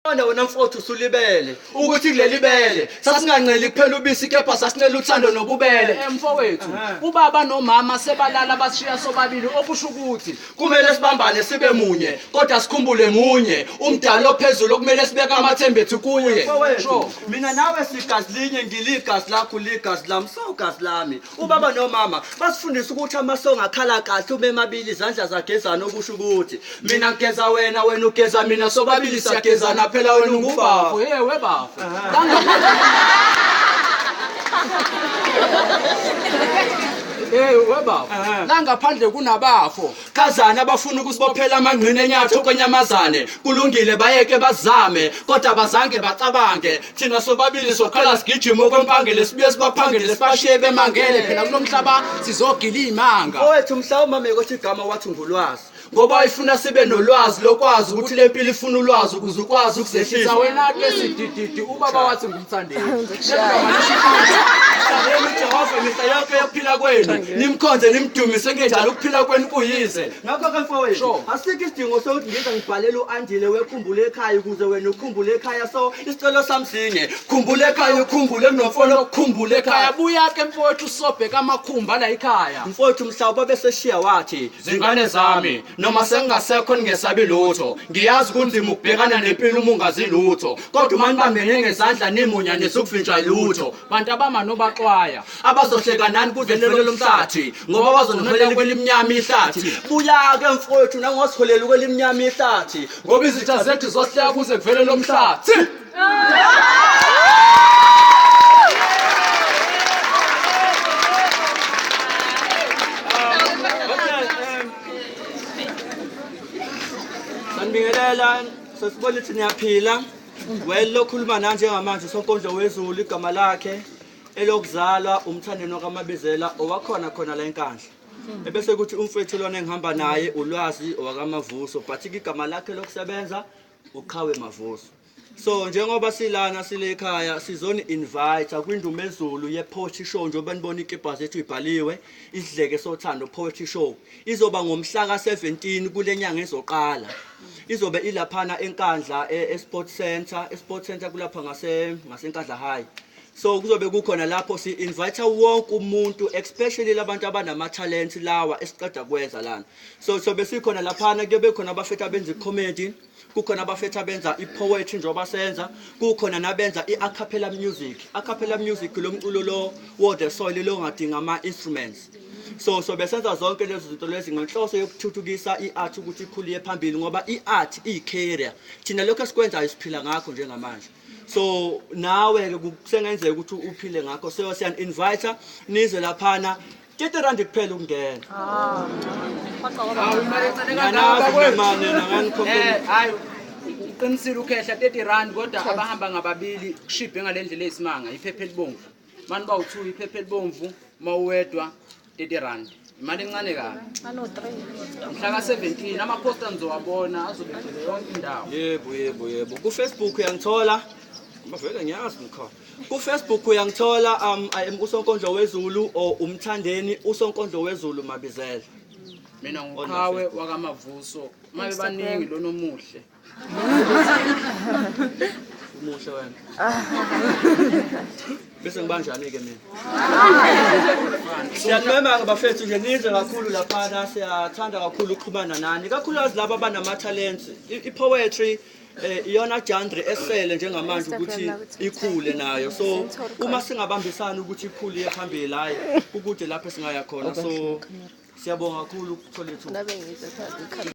Wena wena mfowethu usulibele ukuthi kuleli bele sasinganceli kuphela ubisi kepha sasinela uthando nobubele. Eh mfowethu, ubaba nomama sebalala basishiya sobabili okusho ukuthi Kumele sibambane sibe munye kodwa sikhumbule munye umdali ophezulu okumele sibeke amathemba ethu kuye. Sure. Mina nawe sigazi linye ngiligazi lakho ligazi lami sawugazi lami. Ubaba nomama basifundisa ukuthi amasongo akhala kahle uma emabili izandla zagezana okusho ukuthi mina ngigeza wena wena ugeza mina sobabili siyagezana phela wena ungubaba. Hey webafo. Hey webafo. La ngaphandle kunabafo. Kazana abafuna ukusibophela amangqina enyatho kwenyamazane kulungile bayeke bazame kodwa bazange bacabange thina sobabili sokhala sigijima okwempangele sibuye sibaphangele sibashiye bemangele Phela kulomhlaba sizogila imanga. Mfowethu mhlawumbe mama ekothi igama wathi ngulwazi ngoba ifuna sibe nolwazi lokwazi ukuthi le mpilo ifuna ulwazi ukuze ukwazi ukuzehlisa Sisa wena ke sidididi ubaba wathi ngumthandeni. Hlaleni uJehova imihla yonke yokuphila kwenu nimkhonze nimdumise kungenjalo ukuphila kwenu kuyize ngakho-ke mfowethu Sure. asikho isidingo sokuthi ngize ngibhalele u-andile wekhumbule ekhaya ukuze wena ukhumbule ekhaya so isicelo sami sinye khumbule ekhaya ukhumbule kunomfolo okukhumbule Ekhaya ekhaya buya ke mfowethu sobheka amakhumba la ekhaya. Mfowethu mhlawumbe babeseshiya wathi zingane zami noma sengingasekho ningesabi lutho ngiyazi kunzima ukubhekana nempilo uma ungazi lutho kodwa uma nibambene ngezandla nimunya nisukuvinjwa lutho Bantu abama nobaxwaya. abazohleka nani kuze kuvele lomhlathi ngoba bazoniholela kwelimnyama ihlathi buya-ke mfowethu nangosiholela kwelimnyama ihlathi Ngoba izitha zethu zohleka kuze kuvele lomhlathi. Sanibingelela sesibona ukuthi niyaphila. Well lokhuluma nani njengamanje sonkondlo wezulu igama lakhe elokuzalwa umthandeni wakamabizela owakhona khona la enkandla. Ebese kuthi umfethu lona engihamba naye ulwazi owakamavuso but igama lakhe lokusebenza uqhawe mavuso. So njengoba silana sile ekhaya sizoni invite kwindumezulu ye poetry show njengoba nibona ikibha zethu ibhaliwe isidleke sothando poetry show izoba ngomhla ka-17 kule nyanga ezoqala izobe ilaphana enkandla e-sport center e-sport center kulapha ngase ngasenkandla high so kuzobe kukhona lapho si-invite wonke umuntu especially labantu abanama-talent lawa esiqeda kwenza lana so sobe sikhona laphana kuyobe khona abafethu abenza i-comedy kukhona abafethu abenza i-poetry njengoba senza kukhona nabenza i-acapella music acapella music lo mculo lo wo the soil lo ngadinga ama-instruments so so besenza zonke lezo zinto lezi ngenhloso yokuthuthukisa i-art ukuthi ikhule phambili ngoba i-art iyi-career thina lokho esikwenzayo siphila ngakho njengamanje so nawe-ke kusengenzeka ukuthi uphile ngakho so siyan-invite nize laphana 30 rand kuphela ukungena Hawu imali encane ngiyanazi kangaka. mani Eh hayi uqinisile ukhehla 30 rand kodwa abahamba ngababili kushibhe ngalendlela eyisimanga iphepha elibomvu. Mani bawu2 iphepha elibomvu mawuwedwa 30 rand. Imali encane kabi. Mhla ka-17 amaposta nizowabona azobe egcwele yonke indawo. Yebo yebo yebo. Ku Facebook uyangithola. Ngoba vele ngiyazi ngikhona. Ku Facebook uyangithola I am uSonkondlo wezulu or umthandeni uSonkondlo wezulu Mabizela. Mina nguqhawe wakamavuso. Mabe baningi lona omuhle. Umuhle wena. Bese ngibanjani ke mina? Siyanimema ke bafethu nje nize kakhulu laphana siyathanda kakhulu ukuxhumana nani. Kakhulukazi laba abanama talents. I-poetry iyona genre esele njengamanje ukuthi ikhule nayo. So uma singabambisana ukuthi ikhule iye phambili hayi kukude lapho esingaya khona. So siyabonga kakhulu ukuthola ithuba.